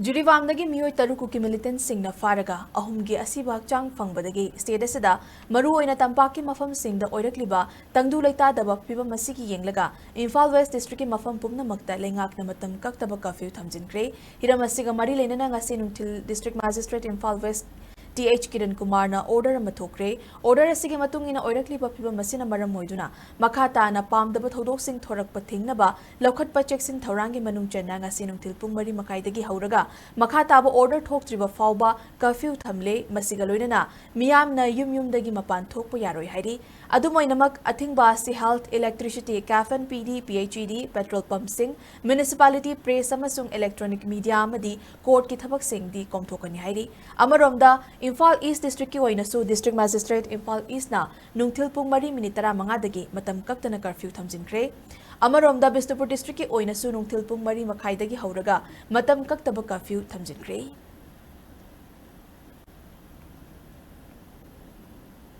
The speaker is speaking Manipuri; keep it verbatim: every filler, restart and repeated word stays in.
ꯖꯤꯔꯤꯕꯥꯝꯗꯒꯤ ꯃꯤꯑꯣꯏ ꯇꯔꯨꯛ ꯀꯨꯀꯤ ꯃꯤꯂꯤꯇꯦꯟꯠꯁꯤꯡꯅ ꯐꯥꯔꯒ ꯑꯍꯨꯝꯒꯤ ꯑꯁꯤꯕ ꯍꯛꯆꯥꯡ ꯐꯪꯕꯗꯒꯤ ꯁ꯭ꯇꯦꯠ ꯑꯁꯤꯗ ꯃꯔꯨꯑꯣꯏꯅ ꯇꯝꯄꯥꯛꯀꯤ ꯃꯐꯝꯁꯤꯡꯗ ꯑꯣꯏꯔꯛꯂꯤꯕ ꯇꯪꯗꯨ ꯂꯩꯇꯥꯗꯕ ꯐꯤꯕꯝ ꯑꯁꯤꯒꯤ ꯌꯦꯡꯂꯒ ꯏꯝꯐꯥꯜ ꯋꯦꯁ ꯗꯤꯁꯇ꯭ꯔꯤꯛꯀꯤ ꯃꯐꯝ ꯄꯨꯝꯅꯃꯛꯇ ꯂꯩꯉꯥꯛꯅ ꯃꯇꯝ ꯀꯛꯇꯕ ꯀꯔꯐ꯭ꯌꯨ ꯊꯝꯖꯤꯟꯈ꯭ꯔꯦ꯫ ꯍꯤꯔꯝ ꯑꯁꯤꯒ ꯃꯔꯤ ꯂꯩꯅꯅ ꯉꯁꯤ ꯅꯨꯡꯊꯤꯜ district magistrate Imphal west H Kiran ꯀꯨꯃꯥꯔꯅ ꯑꯣꯔꯗꯔ ꯑꯃ ꯊꯣꯛꯈ꯭ꯔꯦ꯫ ꯑꯣꯔꯗꯔ ꯑꯁꯤꯒꯤ ꯃꯇꯨꯡ ꯏꯟꯅ ꯑꯣꯏꯔꯛꯂꯤꯕ ꯐꯤꯕꯝ ꯑꯁꯤꯅ ꯃꯔꯝ ꯑꯣꯏꯗꯨꯅ ꯃꯈꯥ ꯇꯥꯅ ꯄꯥꯝꯗꯕ ꯊꯧꯗꯣꯛꯁꯤꯡ ꯊꯣꯔꯛꯄ ꯊꯤꯡꯅꯕ ꯂꯧꯈꯠꯄ ꯆꯦꯛꯁꯤꯟ ꯊꯧꯔꯥꯡꯒꯤ ꯃꯅꯨꯡ ꯆꯟꯅ ꯉꯁꯤ ꯅꯨꯡꯊꯤꯜ ꯄꯨꯡ ꯃꯔꯤ ꯃꯈꯥꯏꯗꯒꯤ ꯍꯧꯔꯒ ꯃꯈꯥ ꯇꯥꯕ ꯑꯣꯔꯗꯔ ꯊꯣꯛꯇ꯭ꯔꯤꯕ ꯐꯥꯎꯕ ꯀꯔꯐ꯭ꯌꯨ ꯊꯝꯂꯦ꯫ ꯃꯁꯤꯒ ꯂꯣꯏꯅꯅ ꯃꯤꯌꯥꯝꯅ ꯌꯨꯝ ꯌꯨꯝꯗꯒꯤ ꯃꯄꯥꯟ ꯊꯣꯛꯄ ꯌꯥꯔꯣꯏ ꯍꯥꯏꯔꯤ꯫ ꯑꯗꯨꯝ ꯑꯣꯏꯅꯃꯛ, ꯑꯊꯤꯡꯕ ꯑꯁꯤ health, electricity, caffeine ꯄꯤꯗꯤ, ꯄꯤ ꯑꯩꯆ ꯏ ꯗꯤ, petrol pumpꯁꯤꯡ, municipality, press ꯑꯃꯁꯨꯡ electronic media ꯑꯃꯗꯤ courtꯀꯤ ꯊꯕꯛꯁꯤꯡꯗꯤ ꯀꯣꯝꯊꯣꯛꯀꯅꯤ ꯍꯥꯏꯔꯤ꯫ ꯑꯃꯔꯣꯝꯗ, ꯏꯝꯐꯥꯜ ꯏꯁ ꯗꯤꯁꯇ꯭ꯔꯤꯛꯀꯤ ꯑꯣꯏꯅꯁꯨ ꯗꯤꯁꯇ꯭ꯔꯤꯛ ꯃꯦꯖꯤꯁꯇ꯭ꯔꯦꯠ ꯏꯝꯐꯥꯜ ꯏꯁꯅ ꯅꯨꯡꯊꯤꯜ ꯄꯨꯡ ꯃꯔꯤ ꯃꯤꯅꯤꯠ ꯇꯔꯥꯃꯉꯥꯗꯒꯤ ꯃꯇꯝ ꯀꯛꯇꯅ ꯀꯔꯐ꯭ꯌꯨ ꯊꯝꯖꯤꯟꯈ꯭ꯔꯦ꯫ ꯑꯃꯔꯣꯝꯗ, ꯕꯤꯁꯅꯨꯄꯨꯔ ꯗꯤꯁꯇ꯭ꯔꯤꯛꯀꯤ ꯑꯣꯏꯅꯁꯨ ꯅꯨꯡꯊꯤꯜ ꯄꯨꯡ ꯃꯔꯤ ꯃꯈꯥꯏꯗꯒꯤ ꯍꯧꯔꯒ ꯃꯇꯝ ꯀꯛꯇꯕ ꯀꯔꯐ꯭ꯌꯨ ꯊꯝꯖꯤꯟꯈ꯭ꯔꯦ꯫